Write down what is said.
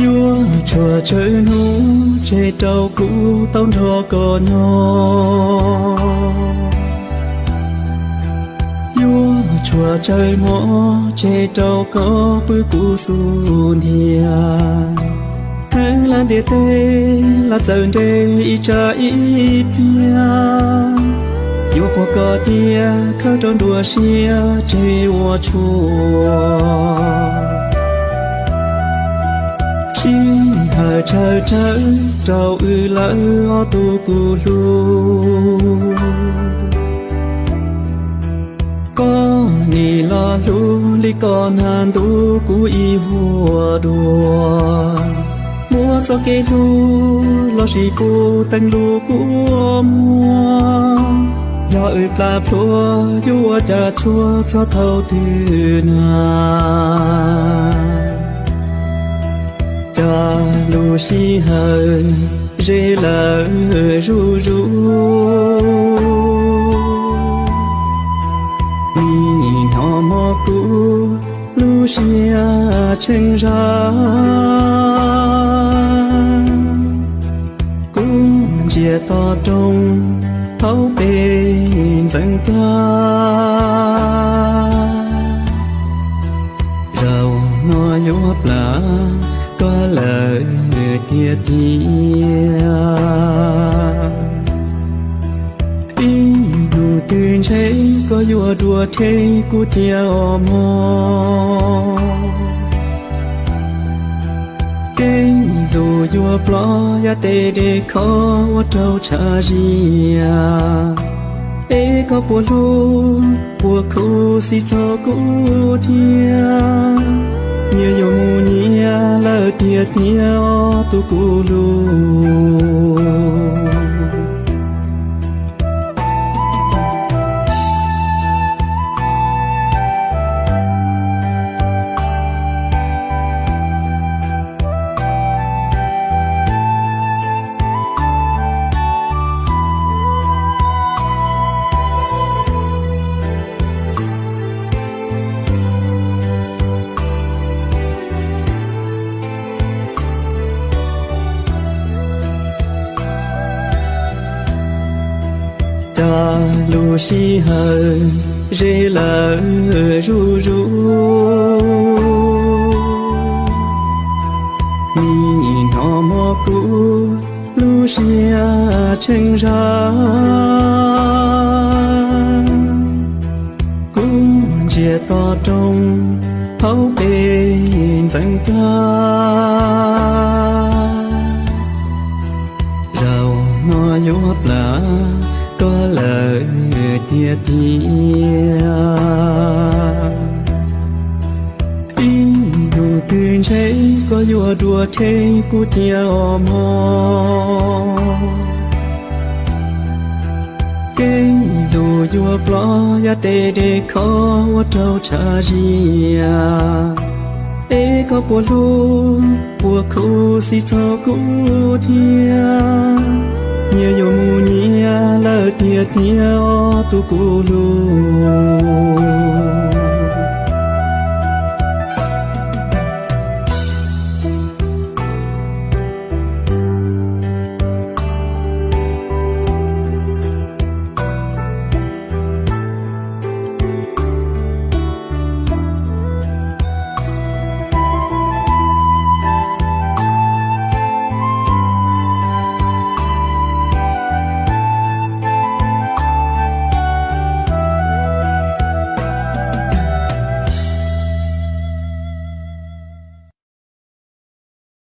Yuav tshuav tsawg hnub tseg rau kuv tau nrog koj nyob. Yuav tshuav tsawg hmo tseg rau koj pw kuv xub ntiag. Heev lawm ntiaj teb los txawm nres ib tsam ib pliag, yuav puag koj tiag khawb rau nruab siab tseg ua tshua. Sij hawm tsawg tsawg rau wb lawm ob tug kuv hlub. Koj nim los hlub li koj nag ntuj kuv ib vuag dua. Muab txoj kev hlub los sis puv teeb lub kua muag. Yog wb plam plhuav yuav ua cas tshuav txog thaum twg na. Cas lub sij hawm ze lawm zuj zus, nim no mob kuv lub siab tsheej zaj. Kuv ntsia toj roob hauv pes ntxeev tag. Zaum no yuav plam koj lawm tiag tiag. Ib hnub twg ntshe koj yuav dua rhe kuv cia os mog. Kev lus yuav ploj yav tej dej kho ua rau tshav zias. Es koj puas hlub puas khuv xim txog kuv thiab? Nyias yuav mus nyias lawm tiag tiag os tus kuv hlub. Cas lub sij hawm ze lawm zuj zus, nim no mob kuv lub siab tsheej zaj. Kuv ntsia toj roob hauv pes ntxeev tag. Zaum no yuav plam koj lawm tiag tiag. Ib hnub twg ntshe koj yuav dua rhe kuv cia os mog. Kev lus yuav ploj yav tej dej kho ua rau tshav zias. Es koj puas hlub puas khuv xim txog kuv thiab? Nyias yuav mus nyias lawm tiag tiag os tus kuv hlub.